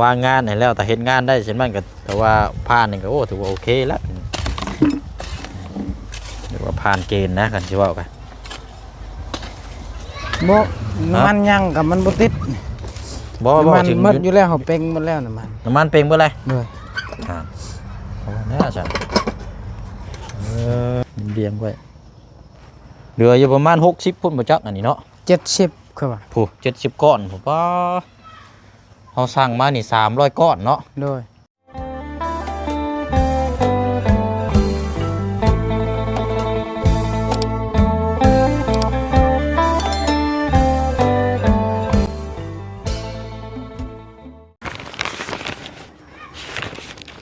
ວາງງານໃຫ້ແລ້ວ ຖ້າເຮັດງານໄດ້ເຊັ່ນນັ້ນກໍ ຖືວ່າຜ່ານນີ້ກໍ ໂອ້ ຖືວ່າໂອເຄແລ້ວ ຖືວ່າຜ່ານເກນນະ ຄັນຊິເວົ້າກໍ ບໍ່ ນ້ຳມັນຍັງກໍມັນບໍ່ຕິດ ບໍ່ ນ້ຳມັນ ບໍ່ ເໝິດຢູ່ແລ້ວ ເຮົາເປັ່ງໝົດແລ້ວນ້ຳມັນ ນ້ຳມັນເປັ່ງເບິດເລີຍ ໂດຍ ອ່າ ເອົາແລ້ວຊັ້ນ ເອີ ມັນລຽງໄວ້ ເຫຼືອຢູ່ປະມານຫົກສິບພຸ້ນບໍ່ຈັກ ອັນນີ້ເນາະ ເຈັດສິບ ຄືວ່າ ຜູ້ ເຈັດສິບກ້ອນ ຜູ້ ປ້າ ເຮົາສັ່ງມານີ້ສາມຮ້ອຍກ້ອນເນາະ ໂດຍ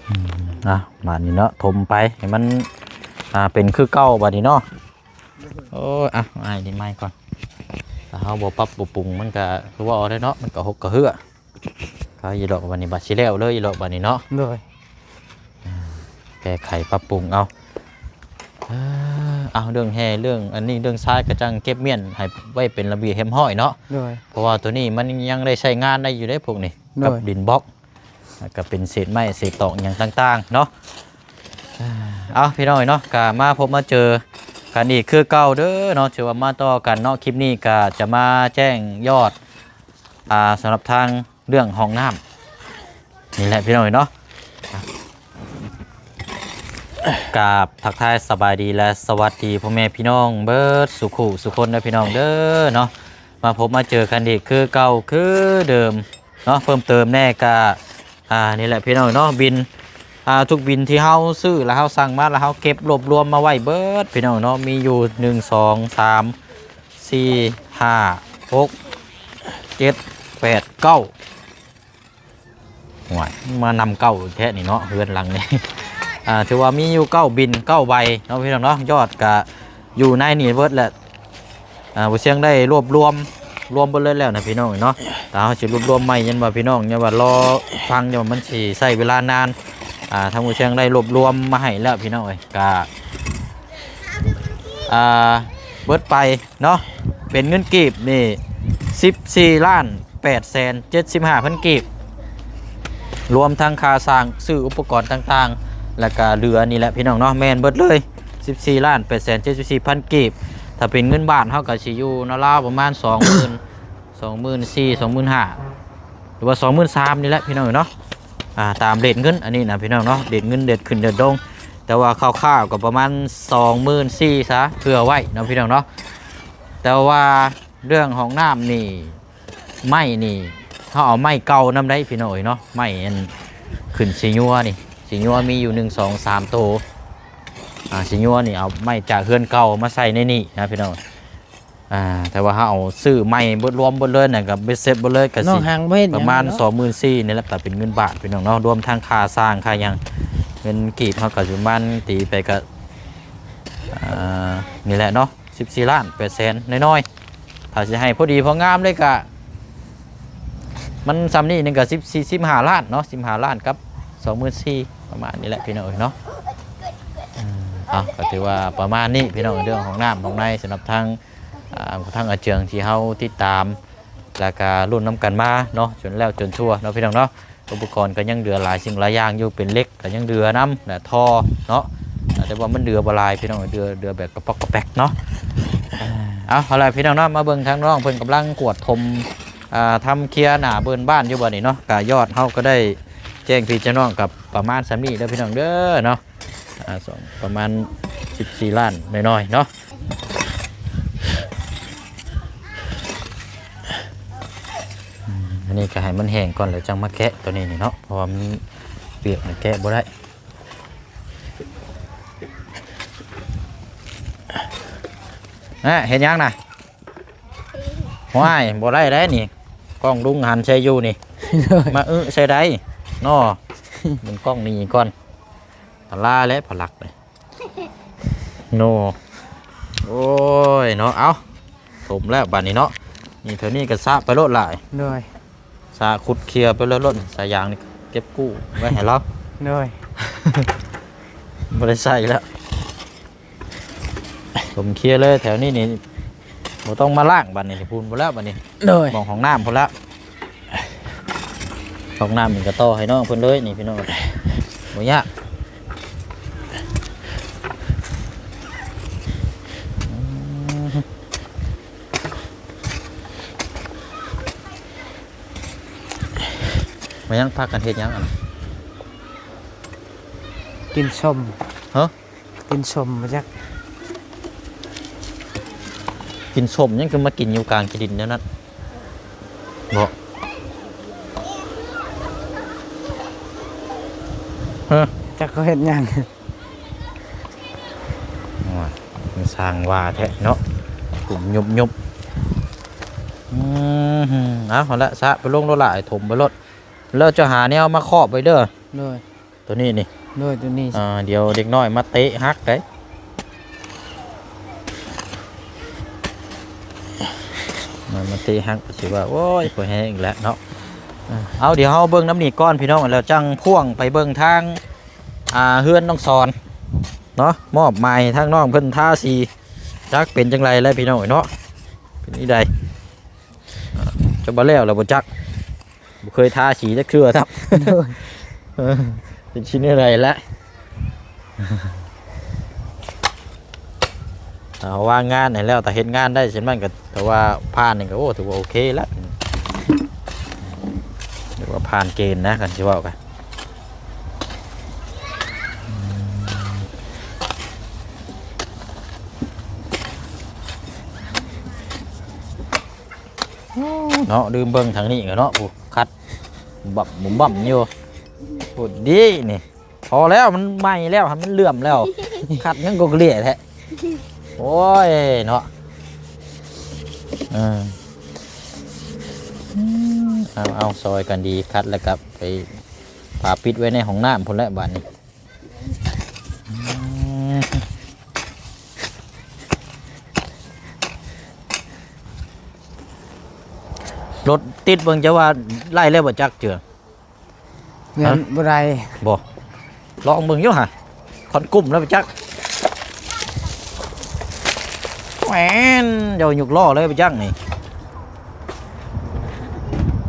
ອືມ ອ່ະ ບາດນີ້ເນາະ ຖົມໄປໃຫ້ມັນ ອ່າ ເປັນຄືເກົ່າບາດນີ້ເນາະ ໂອ້ຍ ອ່ະ ອ້າຍ ດິນໃໝ່ກ່ອນ ຖ້າເຮົາບໍ່ປັບບໍ່ປຸງ ມັນກະຄືວ່າເອົາໄດ້ເນາະ ມັນກະຫົກກະເຫືອ ກໍຢູ່ດອກ ບາດນີ້ ບາດຊິແລ້ວເລີຍຢູ່ດອກ ບາດນີ້ເນາະ ໂດຍ ອ່າ ແກ້ໄຂປັບປຸງເອົາ ເອີ ເອົາ ເລື່ອງແຮ່ ເລື່ອງອັນນີ້ ເລື່ອງຊາຍ ກະຈັ່ງເກັບມ້ຽນໃຫ້ໄວ້ເປັນລະບຽບຮຽບຮ້ອຍເນາະ ໂດຍ ເພາະວ່າໂຕນີ້ມັນຍັງໄດ້ໃຊ້ງານໄດ້ຢູ່ເດ້ພວກນີ້ ໂດຍ ກັບດິນບລັອກ ແລ້ວກໍເປັນເສດໄມ້ເສດຕອກຫຍັງຕ່າງໆເນາະ ເອົາ ພີ່ນ້ອງເນາະ ກໍມາພົບມາເຈີກັນອີກຄືເກົ່າເດີເນາະ ຖືວ່າມາຕໍ່ກັນເນາະ ຄລິບນີ້ກໍຈະມາແຈ້ງຍອດ ອ່າ ສຳລັບທາງເລື່ອງຫ້ອງນ້ຳນີ້ແຫຼະ ພີ່ນ້ອງເນາະ ກາບທັກທາຍສະບາຍດີ ແລະ ສະຫວັດດີພໍ່ແມ່ພີ່ນ້ອງເບິດສູ່ຄູ່ສູ່ຄົນເດີ ພີ່ນ້ອງເດີເນາະ ມາພົບມາເຈີກັນອີກຄືເກົ່າຄືເດີມ ເນາະ ເພີ່ມເຕີມແດ່ກະ ອ່າ ນີ້ແຫຼະພີ່ນ້ອງເນາະ ບິນ ອ່າ ທຸກບິນທີ່ເຮົາຊື້ ແລ້ວເຮົາສັ່ງມາ ແລ້ວເຮົາເກັບລວບລວມມາໄວ້ເບິດພີ່ນ້ອງເນາະ ມີຢູ່ ໜຶ່ງ ສອງ ສາມ ສີ່ ຫ້າ ຫົກ ເຈັດ ແປດ ເກົ້າ ໂອ້ຍ ມານຳເກົ້າອີກແທ້ນີ້ເນາະ ເຮືອນຫຼັງນີ້ ອ່າ ຖືວ່າມີຢູ່ເກົ້າບິນ ເກົ້າໃບເນາະ ພີ່ນ້ອງເນາະ ຍອດກະຢູ່ໃນນີ້ເບິດແຫຼະ ອ່າ ບໍ່ຊຽງໄດ້ລວບລວມ ລວມເບິດເລີຍແລ້ວນະພີ່ນ້ອງເນາະ ຖ້າເຮົາຊິລວບລວມໃໝ່ ຍັນວ່າພີ່ນ້ອງ ຍັນວ່າລໍຟັງ ຍັນວ່າມັນຊິໃຊ້ເວລານານ ອ່າ ທາງບໍ່ຊຽງໄດ້ລວບລວມມາໃຫ້ແລ້ວພີ່ນ້ອງເອີຍ ກະ ອ່າ ເບິດໄປເນາະ ເປັນເງິນກີບນີ້ ສິບສີ່ລ້ານແປດແສນເຈັດສິບຫ້າພັນກີບ ລວມທັງຄ່າສ້າງ ຊື້ອຸປະກອນຕ່າງໆ ແລ້ວກະເຫຼືອນີ້ແຫຼະພີ່ນ້ອງເນາະ ແມ່ນເບິດເລີຍ ສິບສີ່ລ້ານແປດແສນເຈັດສິບສີ່ພັນກີບ ຖ້າເປັນເງິນບາດເຮົາກໍຊິຢູ່ລາວໆປະມານ ສອງໝື່ນ ສອງໝື່ນສີ່ ສອງໝື່ນຫ້າ ຫຼືວ່າ ສອງໝື່ນສາມ ນີ້ແຫຼະພີ່ນ້ອງເນາະ ອ່າ ຕາມເຣດເງິນ ອັນນີ້ນະພີ່ນ້ອງເນາະ ເຣດເງິນເດດຂຶ້ນເດດລົງ ແຕ່ວ່າຄ່າວໆກໍປະມານ ສອງໝື່ນສີ່ ຊະ ເຜື່ອໄວ້ເນາະພີ່ນ້ອງເນາະ ແຕ່ວ່າເລື່ອງຫ້ອງນ້ຳນີ້ ໄມ້ນີ້ ເຮົາເອົາໄມ້ເກົ່ານຳໄດ໋ພີ່ນ້ອງເອີຍເນາະ ໄມ້ອັນຂຶ້ນສີຍົວນີ້ ສີຍົວມີຢູ່ ໜຶ່ງ ສອງ ສາມ ໂຕ ອ່າ ສີຍົວນີ້ເອົາໄມ້ຈາກເຮືອນເກົ່າມາໃສ່ໃນນີ້ນະພີ່ນ້ອງ ອ່າ ແຕ່ວ່າເຮົາເອົາຊື້ໃໝ່ເບິດ ລວມເບິດເລີຍນະ ກໍເບັດເສັດເບິດເລີຍກໍ ນ້ອງ ຊິ ຫາງບໍ່ເຫັນຫຍັງ ປະມານ ເນາະ ສອງໝື່ນສີ່ ນີ້ແຫຼະ ກໍເປັນເງິນບາດພີ່ນ້ອງເນາະ ລວມທັງຄ່າສ້າງຄ່າຫຍັງ ເງິນກີບເຮົາກໍຊິປະມານ ຕີໄປກໍ ອ່າ ນີ້ແຫຼະເນາະ ສິບສີ່ລ້ານແປດແສນນ້ອຍໆ ຖ້າຊິໃຫ້ພໍດີພໍງາມເລີຍກະ ມັນຊ່ຳນີ້ໜຶ່ງກະ ສິບສີ່ ສິບຫ້າລ້ານເນາະ ສິບຫ້າລ້ານກັບ ສອງໝື່ນສີ່ ປະມານນີ້ແຫຼະພີ່ນ້ອງເອີຍເນາະ ເອົາ ກໍຖືວ່າປະມານນີ້ພີ່ນ້ອງ ເລື່ອງຫ້ອງນ້ຳຫ້ອງໃນ ສຳລັບທາງ ອ່າ ທາງອາເຈືອງທີ່ເຮົາຕິດຕາມ ແລ້ວກະລຸ້ນນຳກັນມາເນາະ ຈົນແລ້ວຈົນທົ່ວເນາະພີ່ນ້ອງເນາະ ອຸປະກອນກໍຍັງເຫຼືອຫຼາຍສິ່ງຫຼາຍຢ່າງຢູ່ ເປັນເຫຼັກກໍຍັງເຫຼືອນຳ ແລະ ທໍ່ເນາະ ແຕ່ວ່າມັນເຫຼືອບໍ່ຫຼາຍພີ່ນ້ອງ ເຫຼືອ ເຫຼືອແບບກະປອກກະແປກເນາະ ເອົາ ເອົາລະພີ່ນ້ອງເນາະ ມາເບິ່ງທາງນ້ອງເພິ່ນກຳລັງກວດຖົມ ອ່າ ທຳເຄຍໜ້າເບິ່ນບ້ານຢູ່ບັດນີ້ເນາະ ກະຍອດເຮົາກໍໄດ້ແຈ້ງພີ່ແຈ້ງນ້ອງກັບປະມານສ່ຳນີ້ເດີພີ່ນ້ອງເດີເນາະ ອ່າ ສອງ ປະມານ ສິບສີ່ລ້ານນ້ອຍໆເນາະ ອືມ ອັນນີ້ກໍໃຫ້ມັນແຫ້ງກ່ອນ ແລ້ວຈັ່ງມາແກະໂຕນີ້ນີ້ເນາະ ເພາະວ່າມັນປຽກ ແກະບໍ່ໄດ້ ນະ ເຮັດຫຍັງນະ? ຫ້ວຍ ບໍ່ໄດ້ໄດ໋ນີ້ ກ້ອງລຸງຫັນໃສ່ຢູ່ນີ້ ມາອຶໃສ່ໃດ໋ເນາະ ເບິ່ງກ້ອງນີ້ກ່ອນ ຕະລາແຫຼະ ພະລັກເລີຍ ໂນ ໂອ້ຍເນາະ ເອົາ ຖົມແລ້ວບາດນີ້ເນາະ ນີ້ເທົ່ານີ້ກໍສະໄປໂລດຫຼາຍ ໂດຍ ສະຂຸດເຄຍໄປເລີຍໂລດ ສາຍຢາງນີ້ເກັບກູ້ໄວ້ໃຫ້ລາວ ໂດຍ ບໍ່ໄດ້ໃຊ້ແລ້ວ ຖົມເຄຍເລີຍ ແຖວນີ້ນີ້ບໍ່ຕ້ອງມາລ້າງບາດນີ້ ພຸ້ນພຸ້ນແລ້ວບາດນີ້ ໂດຍ ໝ່ອງຫ້ອງນ້ຳພຸ້ນແລ້ວ ຫ້ອງນ້ຳນີ້ກໍຕໍ່ໃຫ້ນ້ອງເພິ່ນເລີຍນີ້ພີ່ນ້ອງ ບໍ່ຍາກ. ມາຍັງພາກັນເຮັດຫຍັງອັນ ກິນສົ້ມ ຮະ? ກິນສົ້ມບໍ່ຈັກ ກິນສົ້ມຫຍັງ ຄືມາກິນຢູ່ກາງຂີ້ດິນແນວນັ້ນ ບໍ່ ຮະ ຈັກເຂົາເຮັດຫຍັງ. ໂອ້ຍ ມັນຊ່າງວ່າແທ້ເນາະ ກຸ້ມຍຸບໆ ອືມ ເອົາ ເອົາລະ ສະໄປລົງໂລດລະ ໃຫ້ຖົມໄປໂລດ ແລ້ວຈະຫາແນວມາຄອບໄວ້ເດີ ໂດຍ ໂຕນີ້ນີ້ ໂດຍ ໂຕນີ້ ອ່າ ດຽວເດັກນ້ອຍມາເຕະຫັກໄດ໋ ມາ ມາເຕະຫັກ ກໍຊິວ່າ ໂອ້ຍ ບໍ່ແຮງອີກແລ້ວເນາະ ເອີ ເອົາ ດຽວເຮົາເບິ່ງນຳນີ້ກ່ອນພີ່ນ້ອງ ແລ້ວຈັ່ງພ່ວງໄປເບິ່ງທາງ ອ່າ ເຮືອນນ້ອງສອນເນາະ ມອບໝາຍໃຫ້ທາງນ້ອງເພິ່ນທາສີ ຈັກເປັນຈັ່ງໃດແລ້ວພີ່ນ້ອງເອີຍເນາະ ເປັນອີ່ໃດ ອ່າ ຈະບໍ່ແລ້ວແລ້ວບໍ່ຈັກ ບໍ່ເຄີຍທາສີຈັກເທື່ອຊ້ຳ ໂດຍ ເອີ ເປັນຊິແນວໃດລະ ເອົາ ວາງງານໃຫ້ແລ້ວ ຖ້າເຮັດງານໄດ້ເຊັ່ນນັ້ນກໍຖືວ່າຜ່ານນີ້ກໍ ໂອ້ ຖືວ່າໂອເຄລະ ຖືວ່າຜ່ານເກນນະ ຄັນຊິເວົ້າກໍ ເນາະ ລືມເບິ່ງທາງນີ້ກໍເນາະ ໂອ້ ຂັດບັບບຸ້ມບັ້ມຢູ່ ໂອ້ ດີນີ້ ພໍແລ້ວ ມັນໃໝ່ແລ້ວ ໃຫ້ມັນເຫຼື້ອມແລ້ວ ຂັດຫຍັງກໍເກລຍແທ້ ໂອ້ຍ ເນາະ ເອີ ເອົາ ເອົາ ຊ່ອຍກັນດີ ຂັດແລ້ວກໍໄປຝາປິດໄວ້ໃນຫ້ອງນ້ຳພຸ້ນແຫຼະບາດນີ້ ອືມ ລົດຕິດເບິ່ງ ຈະວ່າໄລ່ແລ້ວບໍ່ຈັກເຈື່ອ ຍັງ ຮະ ບໍ່ໄດ້ ບໍ່ ລອງເບິ່ງຢູ່ຫະ ຄອນກຸ້ມແລ້ວບໍ່ຈັກ ແມ່ນ ເຈົ້າຍົກລໍ້ເລີຍບໍ່ຈັກນີ້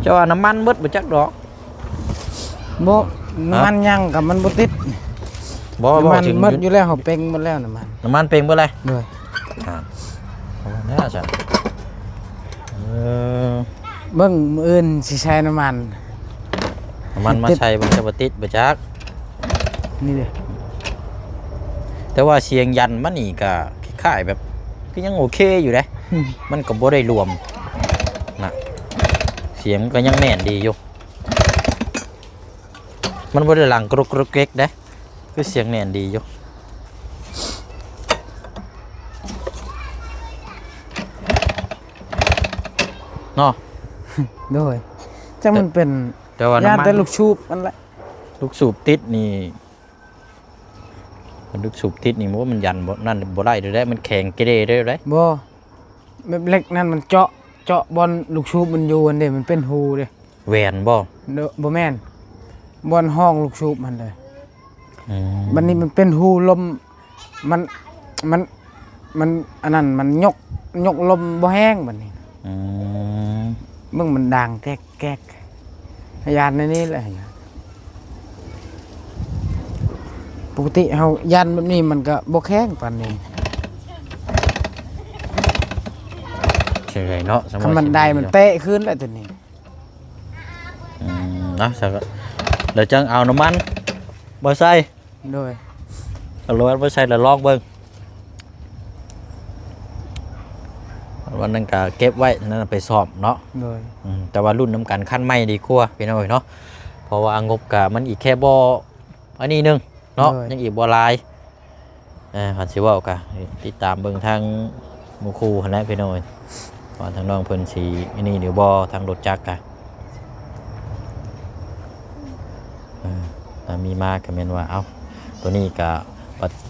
ເຈົ້າວ່ານ້ຳມັນເບິດບໍ່ຈັກດອກ ບໍ່ ຮະ ນ້ຳມັນຍັງກໍມັນບໍ່ຕິດ ບໍ່ ນ້ຳມັນ ບໍ່ ເບິດຢູ່ແລ້ວ ເຮົາເປັ່ງໝົດແລ້ວນ້ຳມັນ ນ້ຳມັນເປັ່ງເບິດແລ້ວ ໂດຍ ອ່າ ເອົາແລ້ວຊັ້ນ ເອີ ເບິ່ງມື້ອື່ນຊິໃສ່ນ້ຳມັນ ນ້ຳມັນມາໃສ່ເບິ່ງຈະບໍ່ຕິດບໍ່ຈັກ ນີ້ເດ້ ແຕ່ວ່າສຽງຢັນມັນນີ້ກໍຄ້າຍໆແບບ ຄືຍັງໂອເຄຢູ່ເດ້ ອືມ ມັນກໍບໍ່ໄດ້ລວມນະ ສຽງກໍຍັງແໜ້ນດີຢູ່ ມັນບໍ່ໄດ້ຫຼັງກຣຸກເກຣັກເດ້ ຄືສຽງແໜ້ນດີຢູ່ເນາະ ໂດຍ ຈັກມັນເປັນ ແຕ່ວ່ານ້ຳມັນ ຢ້ານແຕ່ລູກສູບມັນແຫຼະ ລູກສູບຕິດນີ້ ລູກສູບຕິດນີ້ ໂອ້ ມັນຢັນບໍ່ ນັ້ນບໍ່ໄດ້ເດ້ ມັນແຂງເກເລເດ້ ບໍ່ ແບບເຫຼັກນັ້ນມັນເຈາະ ເຈາະບ່ອນລູກສູບມັນຢູ່ຫັ້ນເດ້ ມັນເປັນຮູເດ້ ແຫວນບໍ່? ໂດ ບໍ່ແມ່ນ ບ່ອນຮ່ອງລູກສູບຫັ້ນເດ້ ອືມ ບັດນີ້ມັນເປັນຮູລົມ ມັນ ມັນ ມັນ ອັນນັ້ນ ມັນຍົກ ຍົກລົມບໍ່ແຮງບັດນີ້ ອືມ ເບິ່ງມັນດັງແກກໆ ຢ້ານໃນນີ້ແຫຼະ ປົກກະຕິເຮົາຢັນແບບນີ້ມັນກໍບໍ່ແຂງປານນີ້ ເຮັດໃດເນາະ ຄັນມັນໄດ້ມັນເຕະຄືນແຫຼະໂຕນີ້ ອືມ ເອົາ ຊັ້ນກໍ ແລ້ວຈັ່ງເອົານ້ຳມັນມາໃສ່ ໂດຍ ເອົານ້ຳມັນມາໃສ່ແລ້ວລອງເບິ່ງ ວັນນັ້ນກໍເກັບໄວ້ ນັ້ນໄປຊ້ອມເນາະ ໂດຍ ອືມ ແຕ່ວ່າລຸ້ນນຳກັນຄັນໃໝ່ດີກວ່າ ພີ່ນ້ອງເອີຍເນາະ ເພາະວ່າງົບກໍມັນອີກແຄ່ບໍ່ ອັນນີ້ໜຶ່ງເນາະ ໂດຍ ຍັງອີກບໍ່ຫຼາຍ ເອີ ຄັນຊິເວົ້າກະຕິດຕາມເບິ່ງທາງໝູ່ຄູ່ຫັ້ນແຫຼະພີ່ນ້ອງເອີຍ ວ່າທາງນ້ອງເພິ່ນຊິອັນນີ້ຫຼືບໍ່ ທາງລົດຈັກກະ ເອີ ຖ້າມີມາກະແມ່ນວ່າ ເອົ້າ ໂຕນີ້ກະ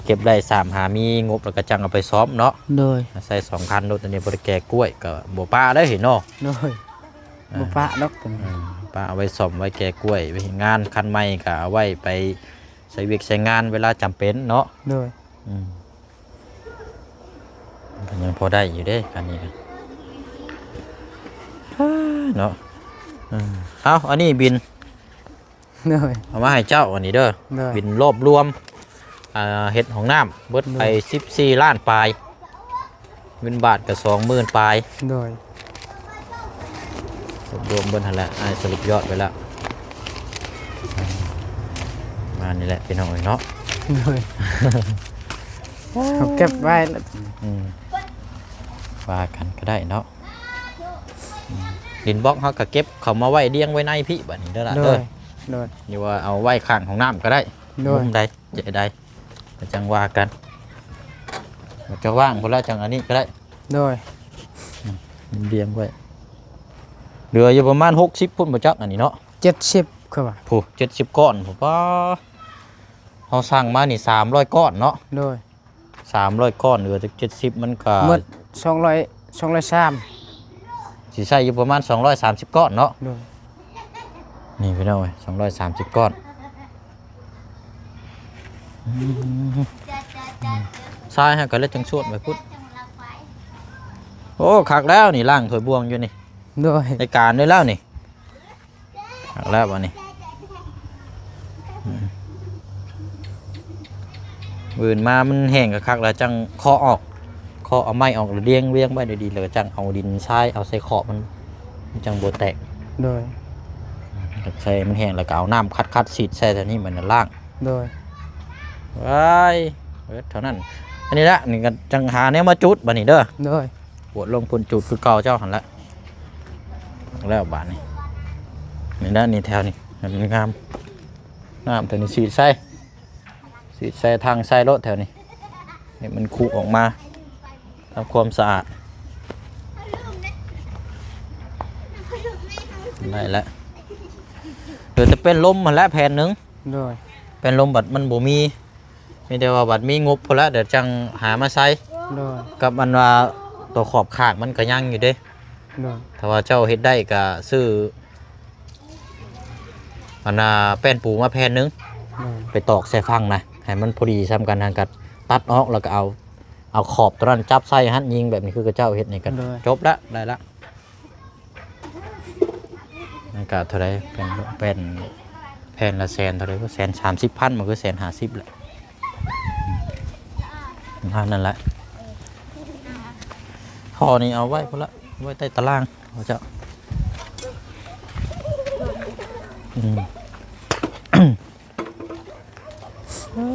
ເກັບໄດ້ສາມຫາມີງົບແລ້ວກະຈັ່ງເອົາໄປຊ້ອມເນາະ ໂດຍ ໃຊ້ສອງຄັນ ລົດອັນນີ້ບໍ່ໄດ້ແກ່ກ້ວຍ ກະບໍ່ປະໄດ້ເນາະ ໂດຍ ອ່າ ບໍ່ປະດອກໂຕນີ້ ເອີ ປະເອົາໄວ້ຊ້ອມໄວ້ແກ່ກ້ວຍ ໄວ້ເຮັດງານ ຄັນໃໝ່ກະເອົາໄວ້ໄປ ໃຊ້ວຽກໃຊ້ງານເວລາຈຳເປັນເນາະ ໂດຍ ອືມ ມັນກໍຍັງພໍໄດ້ຢູ່ເດ້ ຄັນນີ້ກໍ ເນາະ ເອີ ເອົາ ອັນນີ້ບິນ ໂດຍ ເອົາມາໃຫ້ເຈົ້າອັນນີ້ເດີ ໂດຍ ບິນລວບລວມ ອ່າ ເຮັດຫ້ອງນ້ຳ ເບິດໄປ ໂດຍ ສິບສີ່ລ້ານປາຍ ເງິນບາດກໍສອງໝື່ນປາຍ ໂດຍ ລວມເບິດຫັ້ນແຫຼະ ອ້າຍສະຫຼຸບຍອດໄປແລ້ວ ປະມານນີ້ແຫຼະພີ່ນ້ອງເອີຍເນາະ ໂດຍ ເອົາເກັບໄວ້ ອືມ ວ່າກັນກໍໄດ້ເນາະ ອືມ ດິນບລັອກເຮົາກໍເກັບເຂົ້າມາໄວ້ລຽງໄວ້ໃນພີ້ບາດນີ້ເດີລະ ໂດຍ ເດີ ໂດຍ ຫຼືວ່າເອົາໄວ້ຂ້າງຫ້ອງນ້ຳກໍໄດ້ ໂດຍ ມຸມໃດ ເຈະໄດ້ ກໍຈັ່ງວ່າກັນ ຈະວ່າງພຸ້ນລະ ຈັ່ງອັນນີ້ກໍໄດ້ ໂດຍ ອືມ ລຽງໄວ້ ເຫຼືອຢູ່ປະມານຫົກສິບພຸ້ນບໍ່ຈັກ ອັນນີ້ເນາະ ເຈັດສິບຄືວ່າ ໂອ້ ເຈັດສິບກ້ອນ ໂອ້ ປ້າ ເຮົາສັ່ງມານີ້ສາມຮ້ອຍກ້ອນເນາະ ໂດຍ ສາມຮ້ອຍກ້ອນ ເຫຼືອຈັກເຈັດສິບ ມັນກໍໝົດສອງຮ້ອຍ ສອງຮ້ອຍສາມ ຊິໃຊ້ຢູ່ປະມານສອງຮ້ອຍສາມສິບກ້ອນເນາະ ໂດຍ ນີ້ພີ່ນ້ອງເອີຍ ສອງຮ້ອຍສາມສິບກ້ອນ ອືມ ຊາຍຫາກໍເລີຍຈັ່ງສວນໄປພຸ້ນ ໂອ້ ຄັກແລ້ວນີ້ ລ້າງຖ້ວຍບ່ວງຢູ່ນີ້ ໂດຍ ໄດ້ການໄດ້ແລ້ວນີ້ ຄັກແລ້ວບາດນີ້ ອືມ ມື້ອື່ນມາມັນແຫ້ງຄັກໆ ແລ້ວຈັ່ງເຄາະອອກ ເຄາະເອົາໄມ້ອອກ ລະລຽງວຽງໄວ້ດີໆ ແລ້ວກໍຈັ່ງເອົາດິນຊາຍເອົາໃສ່ຂອບມັນ ມັນຈັ່ງບໍ່ແຕກ ໂດຍ ໃສ່ມັນແຫ້ງ ແລ້ວກໍເອົານ້ຳຂັດໆ ສີດໃສ່ ເທົ່ານີ້ມັນລ້າງ ໂດຍ ວ້າຍ ເບິດເທົ່ານັ້ນ ອັນນີ້ລະ ນີ້ກໍຈັ່ງຫາແນວມາຈູດບາດນີ້ເດີ ໂດຍ ກວດລົງພຸ້ນຈູດຄືເກົ່າເຈົ້າຫັ້ນລະ ແລ້ວບາດນີ້ ນີ້ນະ ນີ້ແຖວນີ້ໃຫ້ມັນງາມ ນ້ຳແຖວນີ້ສີດໃສ່ ສີດໃສ່ຖັງໃສ່ໂລດແຖວນີ້ ໃຫ້ມັນຄຸອອກມາ ທຳຄວາມສະອາດ ໄດ້ແລ້ວ ເຫຼືອແຕ່ເປັນລົມຫັ້ນແຫຼະແຜ່ນໜຶ່ງ ໂດຍ ແຜ່ນລົມບັດມັນບໍ່ມີ ມີແຕ່ວ່າບັດມີງົບພຸ້ນລະ ດຽວຈັ່ງຫາມາໃສ່ ໂດຍ ກັບອັນວ່າຕົວຂອບຂ້າງມັນກໍຍັງຢູ່ເດ້ ໂດຍ ຖ້າວ່າເຈົ້າເຮັດໄດ້ກໍຊື້ ອັນນ່າ ແປ້ນປູມາແຜ່ນໜຶ່ງ ໂດຍ ໄປຕອກໃສ່ຝັ່ງນະ ໃຫ້ມັນພໍດີສ່ຳກັນ ຫັ້ນກໍຕັດອອກ ແລ້ວກໍເອົາ ເອົາຂອບຕົວນັ້ນຈັບໃສ່ຫັ້ນ ຍິງແບບນີ້ຄືເຂົາເຈົ້າເຮັດນີ້ກໍ ໂດຍ ຈົບລະ ໄດ້ລະ ມັນກະເທົ່າໃດ ແຜ່ນ ແຜ່ນ ແຜ່ນລະແສນເທົ່າໃດ ແສນສາມສິບພັນ ມັນຄືແສນຫ້າສິບແຫຼະ ປະມານນັ້ນແຫຼະ ທໍ່ນີ້ເອົາໄວ້ພຸ້ນລະ ໄວ້ໃຕ້ຕາລ່າງ ເຂົາເຈົ້າ ອືມ. ໂອ້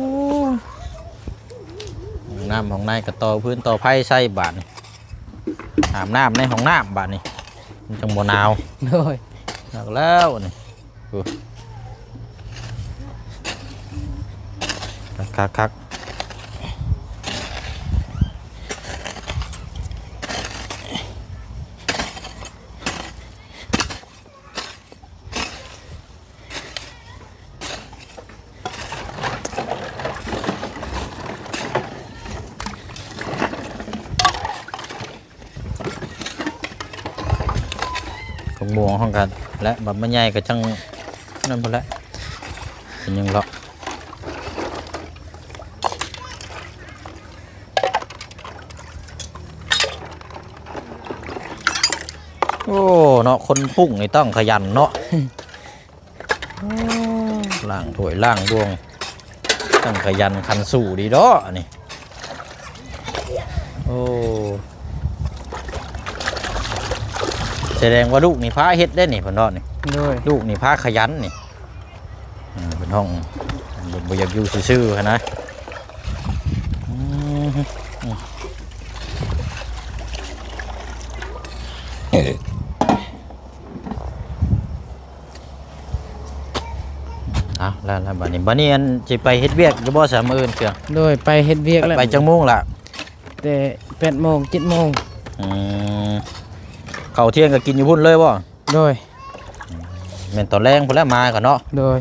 ຫ້ອງນ້ຳຫ້ອງໃນກໍຕໍ່ພື້ນຕໍ່ໄຟໃສ່ບາດນີ້ ອາບນ້ຳໃນຫ້ອງນ້ຳບາດນີ້ ມັນຈັ່ງບໍ່ໜາວ ໂດຍ ຄັກແລ້ວນີ້ ໂອ້ ຄັກໆໆ. ຂອງໝວກເຮົາກໍ ແລະ ບັດມັນໃຫຍ່ກໍຈັ່ງນັ້ນພຸ້ນແຫຼະ ເປັນຫຍັງເລາະ. ໂອ້ ເນາະ ຄົນປຸງນີ້ຕ້ອງຂະຫຍັນເນາະ ລ້າງຖ້ວຍລ້າງບ່ວງ ຕ້ອງຂະຫຍັນຂັນສູ້ດີເນາະອັນນີ້ ໂອ້ ສະແດງວ່າລູກນີ້ພາເຮັດເດ້ນີ້ ເພິ່ນເນາະນີ້ ໂດຍ ລູກນີ້ພາຂະຫຍັນນີ້. ອ່າ ເປັນຫ້ອງ ບໍ່ ບໍ່ຢາກຢູ່ຊື່ໆຫັ້ນນະ ອືມ ເອົາ ແລ້ວ ແລ້ວ ບັດນີ້ ບັດນີ້ ອັນ ຊິໄປເຮັດວຽກຢູ່ບໍ່ຊະ ມື້ອື່ນເທື່ອ? ໂດຍ ໄປເຮັດວຽກແລ້ວ. ໄປຈັກໂມງລະ? ແຕ່ແປດໂມງ ເຈັດໂມງ. ອືມ ເຂົ້າທ່ຽງກໍກິນຢູ່ພຸ້ນເລີຍບໍ່? ໂດຍ ແມ່ນຕອນແລງພຸ້ນແຫຼະມາກໍເນາະ ໂດຍ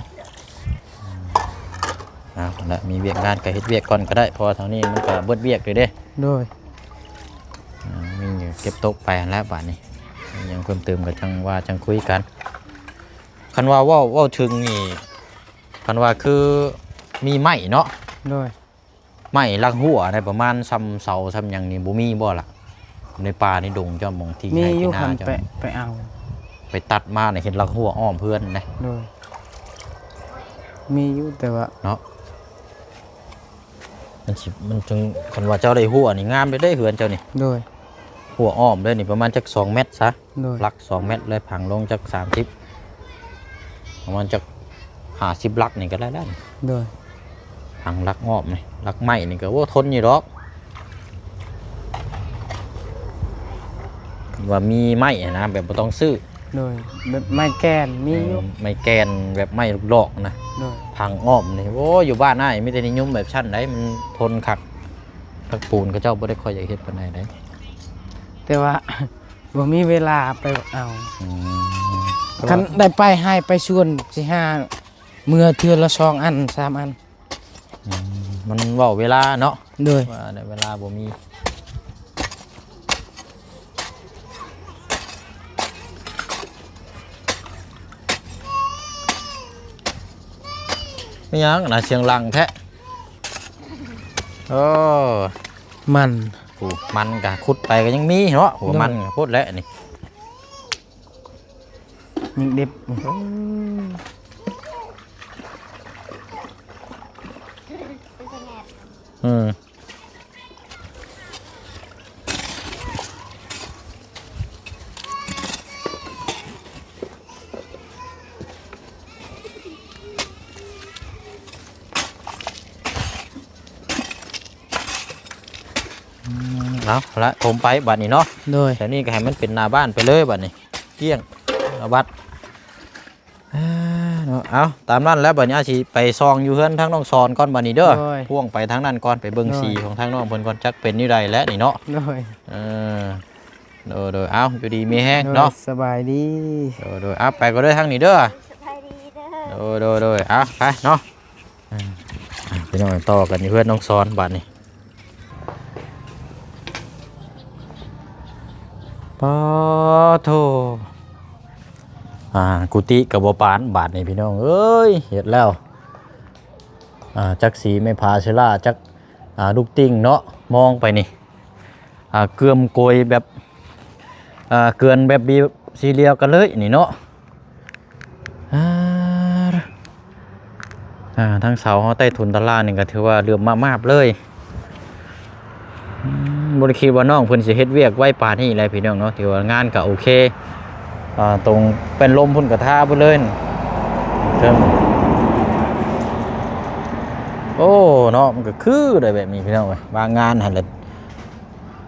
ເອົາລະ ມີວຽກງານກໍເຮັດວຽກກ່ອນກໍໄດ້ ເພາະວ່າທາງນີ້ມັນກໍເບິດວຽກເລີຍເດ້ ໂດຍ ອືມ ມີເກັບຕົກໄປຫັ້ນແຫຼະບາດນີ້ ມີຫຍັງເພີ່ມເຕີມກໍຈັ່ງວ່າຈັ່ງຄຸຍກັນ ຄັນວ່າເວົ້າ ເວົ້າເຖິງນີ້ ຄັນວ່າຄືມີໄມ້ເນາະ ໂດຍ ໄມ້ລັກຮົ້ວໄດ້ປະມານຊ່ຳເສົາຊ່ຳຫຍັງນີ້ ບໍ່ມີບໍ່ລະ? ໃນປ່າໃນດົງເຈົ້າ ໝ່ອງທີ່ ມີຢູ່ ໄຮ່ທີ່ນາ ຫັ້ນ ເຈົ້າ ໄປ ໄປເອົາ ໄປຕັດມານີ້ ເຫັນລັກຮົ້ວອ້ອມເຮືອນນະ ໂດຍ ມີຢູ່ ແຕ່ວ່າ ເນາະ ມັນຊິ ມັນເຖິງ ຄັນວ່າເຈົ້າໄດ້ຮົ້ວນີ້ງາມເດ້ເຮືອນເຈົ້ານີ້. ໂດຍ. ຮົ້ວອ້ອມເດ້ນີ້ປະມານຈັກສອງແມັດຊະ. ໂດຍ. ຫຼັກສອງແມັດເລີຍ ຜັງລົງຈັກສາມສິບ ປະມານຈັກຫ້າສິບຫຼັກນີ້ກໍໄດ້ແລ້ວ. ໂດຍ. ຜັງຫຼັກອ້ອມນີ້ ຫຼັກໄມ້ນີ້ກໍ ໂອ້ ທົນຢູ່ດອກ. ວ່າມີໄມ້ຫັ້ນນະ ແບບບໍ່ຕ້ອງຊື້. ໂດຍ. ແບບໄມ້ແກ່ນມີຢູ່. ເອີ ໄມ້ແກ່ນ ແບບໄມ້ລູກດອກນະ. ໂດຍ. ຜັງອ້ອມນີ້ ໂອ້ ຢູ່ບ້ານອ້າຍມີແຕ່ນິຍົມແບບຊັ້ນໃດ໋ ມັນທົນຄັກ. ຫຼັກປູນເຂົາເຈົ້າບໍ່ໄດ້ຄ່ອຍຢາກເຮັດປານໃດໃດ໋ ແຕ່ວ່າ ບໍ່ມີເວລາໄປເອົາ. ອືມ. ຄັນໄດ້ໄປໄຮ່ໄປສວນ ຊິຫາເມືອເທື່ອລະສອງອັນສາມອັນ. ອືມ ມັນເວົ້າເວລາເນາະ. ໂດຍ. ວ່າໄດ້ເວລາບໍ່ມີ. ແມ່ນຫຍັງນະ ສຽງດັງແທ້? ເອີ ມັນ ໂອ້ ມັນກະຂຸດໄປກໍຍັງມີເນາະ. ໂອ້ ໂດຍ. ມັນກະໂພດແຫຼະນີ້ ຍິງເດັບ. ອືມ. ເອົາລະ ຖົມໄປບາດນີ້ເນາະ. ໂດຍ. ແຖວນີ້ກໍໃຫ້ມັນເປັນໜ້າບ້ານໄປເລີຍບາດນີ້ ກ້ຽງ ອາ ບັດ ເອີ ເນາະ. ເອົາ ຕາມນັ້ນແຫຼະ ບາດນີ້ອາຊິໄປສ່ອງຢູ່ເຮືອນທາງນ້ອງສອນກ່ອນບາດນີ້ເດີ. ໂດຍ. ພ່ວງໄປທາງນັ້ນກ່ອນ ໄປເບິ່ງ ໂດຍ ສີຂອງທາງນ້ອງເພິ່ນກ່ອນ ຈັກເປັນແນວໃດແຫຼະນີ້ເນາະ. ໂດຍ. ເອີ ໂດຍໆ ເອົາ ຢູ່ດີມີແຮງເນາະ. ໂດຍ ສະບາຍດີ. ໂດຍໆ ເອົາ ໄປກ່ອນເດີທາງນີ້ເດີ. ສະບາຍດີເດີ. ໂດຍໆໆ ເອົາ ໄປເນາະ. ອ່າ ພີ່ນ້ອງ ຕໍ່ກັນຢູ່ເຮືອນນ້ອງສອນບາດນີ້. ປາໂທ ອ່າ ກຸຕິກໍບໍ່ປານບາດນີ້ ພີ່ນ້ອງເອີຍ ເຮັດແລ້ວ ອ່າ ຈັກສີໄມ້ຜາເຊລາ ຈັກ ອ່າ ລູກຕິ່ງເນາະ ມອງໄປນີ້ ອ່າ ເກືອມໂກຍແບບ ອ່າ ເກືອນແບບ ບີ ສີດຽວກັນເລີຍນີ້ເນາະ. ອ່າ ອ່າ ທາງເສົາເຮົາໃຕ້ຖົນຕາລາງນີ້ກໍຖືວ່າເຫຼື້ອມມາບໆເລີຍ. ອືມ ບໍ່ໄດ້ຄິດວ່ານ້ອງເພິ່ນຊິເຮັດວຽກໄວປານນີ້ແຫຼະ ພີ່ນ້ອງເນາະ. ຖືວ່າງານກໍໂອເຄ ອ່າ ຕົງແປ້ນລົມພຸ້ນກໍທາເບິດເລີຍ ເທິງ. ໂອ້ ເນາະ ມັນກໍຄືໄດ້ແບບນີ້ ພີ່ນ້ອງເອີຍ ວາງງານຫັ້ນແຫຼະ.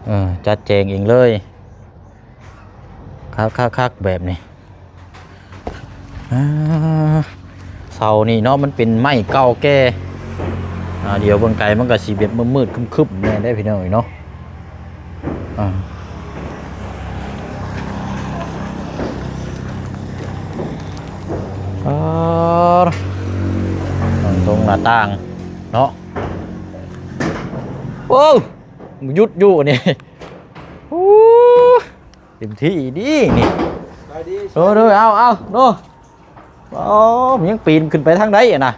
ເອີ ຈັດແຈງເອງເລີຍ ຄັກໆໆ ແບບນີ້. ອ່າ ເສົານີ້ເນາະ ມັນເປັນໄມ້ເກົ່າແກ່ ອ່າ ດຽວເບິ່ງໄກມັນກໍຊິແບບມືດໆ ຄຶ້ມໆ ແດ່ເດ້ ພີ່ນ້ອງເອີຍເນາະ. ອ່າ ອ່າ ຕົງໜ້າຕ່າງເນາະ. ໂອ້ ຢຸດຢູ່ນີ້. ໂອ້ ເຕັມທີ່ດີນີ້. ໂດຍ ໂດຍ ເອົາ ເອົາ ໂດ. ໂອ້ ມັນຍັງປີນຂຶ້ນໄປທາງໃດຫັ້ນນະ?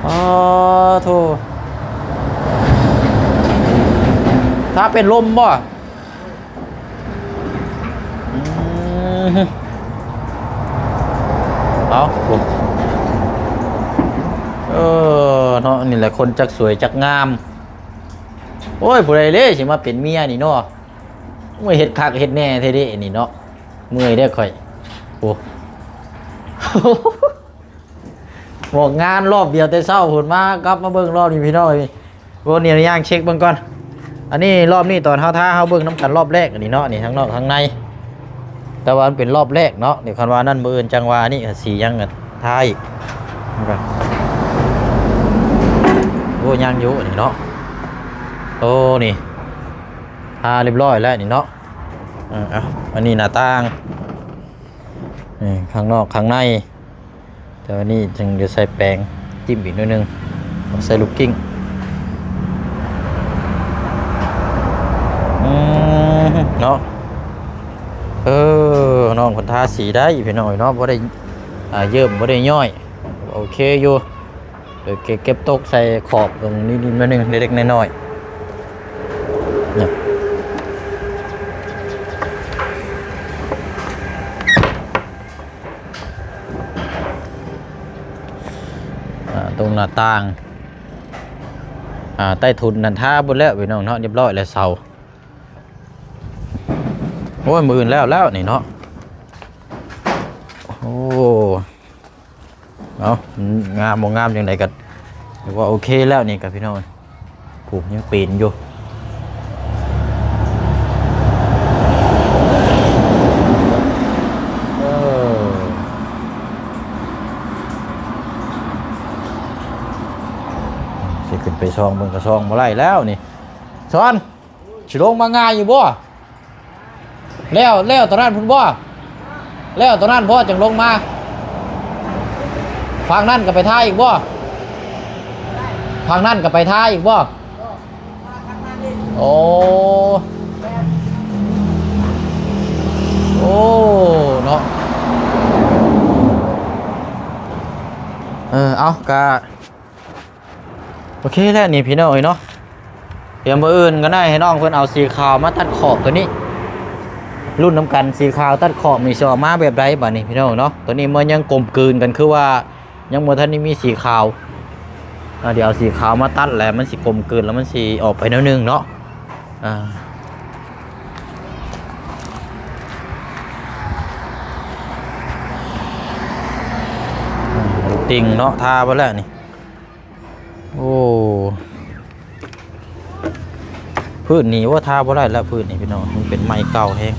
ອໍ ໂທ້ ຖ້າເປັນລົມບໍ່? ອືມ ເອົາ ເອີ ເນາະ ນີ້ແຫຼະ ຄົນຈັກສວຍຈັກງາມ. ໂອ້ຍ ຜູ້ໃດເດ້ຊິມາເປັນເມຍນີ້ເນາະ? ໂອ້ຍ ເຮັດຄັກເຮັດແນ່ແທ້ເດ້ນີ້ເນາະ. ເມື່ອຍເດ້ຂ້ອຍ ໂອ້ ອອກງານຮອບດຽວແຕ່ເຊົ້າພຸ້ນ ມາ ກັບມາເບິ່ງຮອບນີ້ ພີ່ນ້ອງເອີຍ. ໂອ້ ນີ້ຍ່າງເຊັກເບິ່ງກ່ອນ. ອັນນີ້ ຮອບນີ້ຕອນເຮົາທາ ເຮົາເບິ່ງນຳກັນຮອບແລກ ອັນນີ້ເນາະ ນີ້ທາງນອກທາງໃນ. ແຕ່ວ່າມັນເປັນຮອບແລກເນາະ. ດຽວຄັນວ່ານັ້ນ ມື້ອື່ນຈັ່ງວ່ານີ້ ກະຊິຍັງ ກະທາອີກ. ໂອ້ ຍັງຢູ່ ອັນນີ້ເນາະ. ໂອ້ ນີ້ ທາຮຽບຮ້ອຍແລ້ວນີ້ເນາະ. ເອີ ເອົາ ອັນນີ້ໜ້າຕ່າງ ນີ້ ຂ້າງນອກຂ້າງໃນ. ແຕ່ວ່ານີ້ຈຶ່ງຈະໃສ່ແປງ ຈິ້ມອີກໜ້ອຍໜຶ່ງ ໃສ່ລູກກິ້ງ. ອືມ ເນາະ. ເອີ ນ້ອງເພິ່ນທາສີໄດ້ ພີ່ນ້ອງເນາະ ບໍ່ໄດ້ ອ່າ ເຍິ້ມ ບໍ່ໄດ້ຍ້ອຍ ໂອເຄຢູ່. ເອີ ເກັບ ເກັບຕົກໃສ່ຂອບເບິ່ງນິດໆ ໜ້ອຍໜຶ່ງ ເລັກໆ ນ້ອຍໆ ນະ. ຕົງໜ້າຕ່າງ ອ່າ ໃຕ້ທຸນນັ້ນທາເບິດແລ້ວພີ່ນ້ອງເນາະ ຮຽບຮ້ອຍແລ້ວເສົາ. ໂອ້ຍ ມື້ອື່ນແລ້ວແລ້ວນີ້ເນາະ. ໂອ້ ເອົາ ງາມບໍ່ງາມຈັ່ງໃດກໍຖືວ່າໂອເຄແລ້ວນີ້ກໍພີ່ນ້ອງ. ຜູ້ຍັງປີນຢູ່ ເອີ ຊິຂຶ້ນໄປສ່ອງເບິ່ງກໍສ່ອງບໍ່ໄດ້ແລ້ວນີ້. ສອນ ຊິລົງມາງ່າຍຢູ່ບໍ່? ແລ້ວ ແລ້ວຕອນນັ້ນພຸ້ນບໍ່? ແລ້ວຕອນນັ້ນບໍ່ຈັ່ງລົງມາ? ຝັ່ງນັ້ນກໍໄປທາອີກບໍ່? ຝັ່ງນັ້ນກໍໄປທາອີກບໍ່? ໂອ້ ໂອ້ ເນາະ. ເອີ ເອົາ ກະ ໂອເຄແລ້ວນີ້ພີ່ນ້ອງເອີຍເນາະ. ດຽວມື້ອື່ນກໍໄດ້ໃຫ້ນ້ອງເພິ່ນເອົາສີຂາວມາຕັດຂອບຕົວນີ້ ລຸ້ນນຳກັນ ສີຂາວຕັດຂອບນີ້ຊິອອກມາແບບໃດບາດນີ້ພີ່ນ້ອງເນາະ. ຕົວນີ້ມັນຍັງກົມກືນກັນ ຄືວ່າຍັງບໍ່ທັນໄດ້ມີສີຂາວ. ອ່າ ດຽວເອົາສີຂາວມາຕັດແລ້ວມັນຊິກົມກືນ ແລ້ວມັນຊິອອກໄປແນວໜຶ່ງເນາະ. ອ່າ ອ່າ ຕິ່ງເນາະ ທາໄປແລ້ວນີ້. ໂອ້ ພື້ນນີ້ວ່າທາບໍ່ໄດ້ແລ້ວ ພື້ນນີ້ພີ່ນ້ອງ ມັນເປັນໄມ້ເກົ່າແຮງ.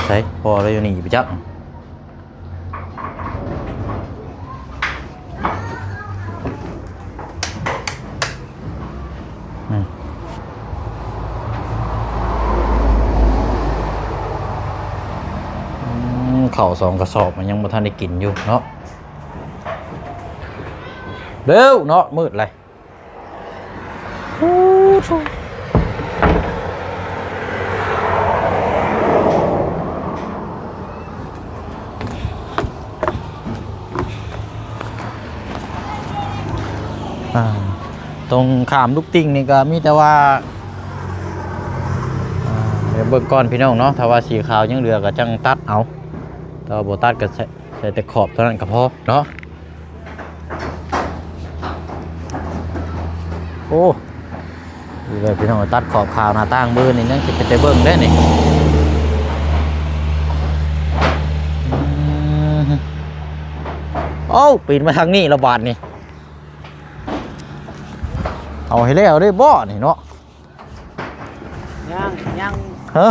ໃສ ພໍແລ້ວຢູ່ນີ້ໄປຈັກ. ອືມ ອືມ ເຂົ້າສອງກະສອບມັນຍັງບໍ່ທັນໄດ້ກິນຢູ່ເນາະ. ເດີວເນາະ ມືດເລີຍ. ອ່າ ຕົງຂ້າມລູກຕິ່ງນີ້ກໍມີແຕ່ວ່າ ອ່າ ດຽວເບິ່ງກ່ອນພີ່ນ້ອງເນາະ ຖ້າວ່າສີຂາວຍັງເຫຼືອກໍຈັ່ງຕັດເອົາ ແຕ່ວ່າບໍ່ຕັດກໍໃສ່ ໃສ່ແຕ່ຂອບເທົ່ານັ້ນກໍພໍເນາະ. ໂອ້ ນີ້ເລີຍພີ່ນ້ອງ ຕັດຂອບຂາວໜ້າຕ່າງມື້ນີ້ ຍັງຊິເປັນຕາເບິ່ງເດ້ນີ້. ອືມ ໂອ້ ປີນມາທາງນີ້ລະບາດນີ້ ເອົາໃຫ້ແລ້ວເດ້ບໍ່ນີ້ເນາະ. ຍັງ ຍັງ ຮະ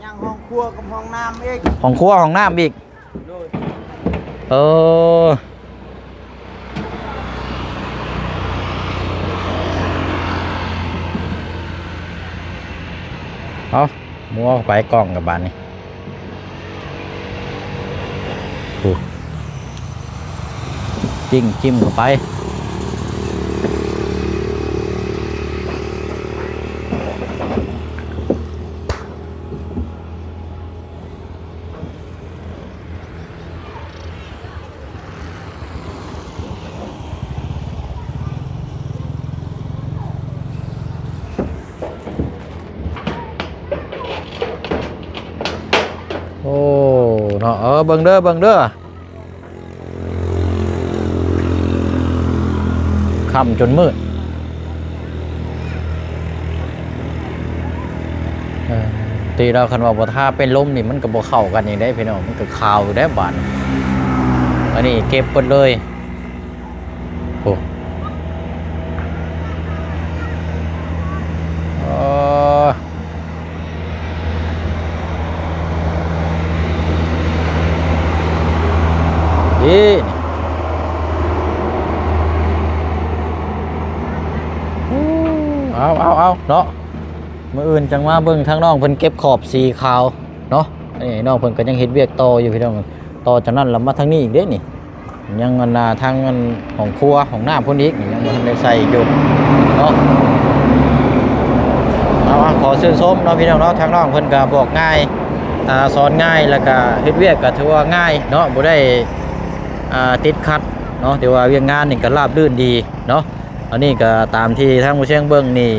ຍັງຫ້ອງຄົວກັບຫ້ອງນ້ຳອີກ ຫ້ອງຄົວຫ້ອງນ້ຳອີກ. ໂດຍ ເອີ ເອົາ ໝູເອົາໄປກ່ອງກັບບາດນີ້. ໂອ້ ຈິ້ງ ຈິ້ມເຂົ້າໄປ. ໂອ້ ເນາະ ເອີ ເບິ່ງເດີ ເບິ່ງເດີ. ຄ່ຳຈົນມືດ. ເອີ ຕິລາວ ຄັນວ່າບໍ່ທາເປັນລົມນີ້ ມັນກໍບໍ່ເຂົ້າກັນອີກເດ້ພີ່ນ້ອງ ມັນກໍຂາວຢູ່ເດ້ບາດນີ້. ອັນນີ້ເກັບເບິດເລີຍ. ໂອ້ ເອີ ນີ້ ເອົາ ເອົາ ເອົາເນາະ. ມື້ອື່ນຈັ່ງມາເບິ່ງທາງນ້ອງເພິ່ນເກັບຂອບສີຂາວເນາະ. ນີ້ນ້ອງເພິ່ນກໍຍັງເຮັດວຽກຕໍ່ຢູ່ພີ່ນ້ອງ ຕໍ່ຈາກນັ້ນລະມາທາງນີ້ອີກເດ້ນີ້. ຍັງອັນນ່າ ທາງອັນຫ້ອງຄົວຫ້ອງນ້ຳພຸ້ນອີກ ຍັງບໍ່ທັນໄດ້ໃສ່ຢູ່ເນາະ. ເອົາ ຂໍຊື່ນຊົມເນາະພີ່ນ້ອງເນາະ ທາງນ້ອງເພິ່ນກໍບອກງ່າຍ ອ່າ ສອນງ່າຍ ແລ້ວກໍເຮັດວຽກກໍຖືວ່າງ່າຍເນາະ ບໍ່ໄດ້ ອ່າ ຕິດຂັດເນາະ ຖືວ່າວຽກງານນີ້ກໍລາບລື່ນດີເນາະ. ອັນນີ້ກໍຕາມທີ່ທາງໝູ່ຊຽງເບິ່ງນີ້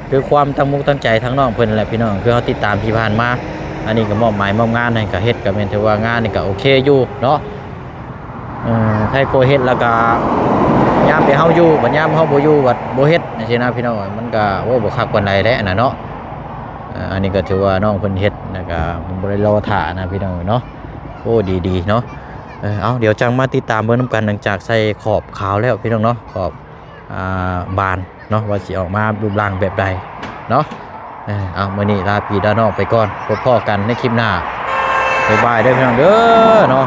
ຄືຄວາມຕັ້ງມຸກຕັ້ງໃຈທາງນ້ອງເພິ່ນແຫຼະພີ່ນ້ອງ ຄືເຮົາຕິດຕາມທີ່ຜ່ານມາ. ອັນນີ້ກໍມອບໝາຍມອບງານໃຫ້ກໍເຮັດ ກໍແມ່ນຖືວ່າງານນີ້ກໍໂອເຄຢູ່ເນາະ. ເອີ ໃຜກໍເຮັດແລ້ວກໍຍາມແຕ່ເຮົາຢູ່ ບັດຍາມເຮົາບໍ່ຢູ່ບັດບໍ່ເຮັດ ຈັ່ງຊີ້ນະພີ່ນ້ອງ. ມັນກໍ ໂອ້ ບໍ່ຄັກປານໃດແຫຼະນະເນາະ. ເອີ ອັນນີ້ກໍຖືວ່ານ້ອງເພິ່ນເຮັດ ແລ້ວກໍບໍ່ໄດ້ລໍຖ້ານະພີ່ນ້ອງເນາະ. ໂອ້ ດີໆເນາະ. ເອີ ເອົາ ດຽວຈັ່ງມາຕິດຕາມເບິ່ງນຳກັນ ຫຼັງຈາກໃສ່ຂອບຂາວແລ້ວພີ່ນ້ອງເນາະ ຂອບ ອ່າ ບານເນາະ ວ່າຊິອອກມາຮູບຮ່າງແບບໃດເນາະ. ເອີ ເອົາ ມື້ນີ້ລາພີ່ລານ້ອງໄປກ່ອນ ພົບພໍ້ກັນໃນຄລິບໜ້າ. ບາຍບາຍເດີພີ່ນ້ອງເດີເນາະ.